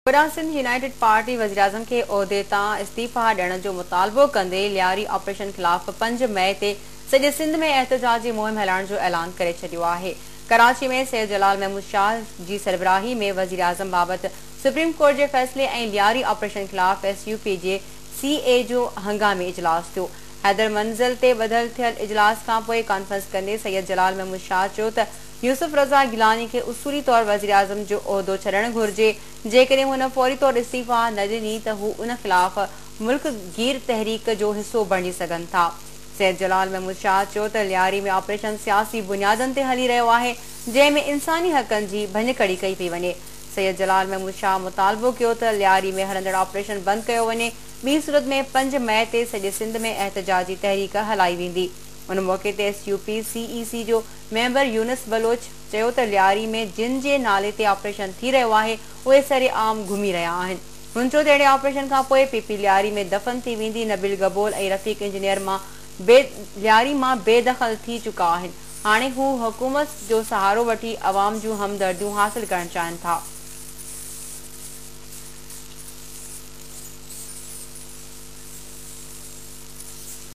هوڏانهن Sindh united party وزيراعظم کي عهدي تان استعيفيٰ ڏيڻ جو مطالبو ڪندي لياري آپريشن خلاف پنج مئي تي سڄي سنڌ ۾ احتجاجي مهم هلائڻ جو اعلان ڪري ڇڏيو آهي. ڪراچي ۾ سيد جلال محمود شاهه جي سربراهي ۾ وزيراعظم بابت سپريم ڪورٽ جي فيصلي ۽ لياري آپريشن خلاف ايس يو پي جي سي اي جو هنگامي اجلاس ٿيو. حيدر منزل تي ٻڌل ٿيل اجلاس کانپوء ڪانفرنس ڪندي سيد جلال محمود شاهه چيو ته يوسف رضا گيلاني کي اصولي طور وزيراعظم جو عهدو ڇڏڻ گهرجي، جيڪڏهن هن فوري طور استعيفيٰ نه ڏني ته هو ان خلاف ملڪ گير تحريڪ جو حصو بڻجي سگهن ٿا. سيد جلال محمود شاهه چيو ته لياري ۾ آپريشن سياسي بنيادن تي هلي رهيو آهي، جنهن ۾ انساني حقن جي ڀڃڪڙي ڪئي پئي وڃي. سيد جلال محمود شاهه مطالبو ڪيو ته لياري ۾ هلندڙ آپريشن بند ڪيو وڃي، ٻي صورت ۾ پنج مئي تي سڄي سنڌ ۾ احتجاجي تحريڪ هلائي ويندي. ان موقعي تي S U P C E C جو ميمبر يونس بلوچ چيو ته لياري ۾ جن جي نالي تي آپريشن ٿي رهيو آهي اهي سري عام گهمي رهيا آهن. هن چيو ته اهڙي آپريشن کانپوء پي پي لياري ۾ دفن ٿي ويندي، نبيل گبول ۽ رفيق انجنيئر مان بي لياري مان بي دخل ٿي چڪا آهن، هاڻي هو حڪومت جو سهارو وٺي عوام جون همدرديون حاصل ڪرڻ چاهين ٿا.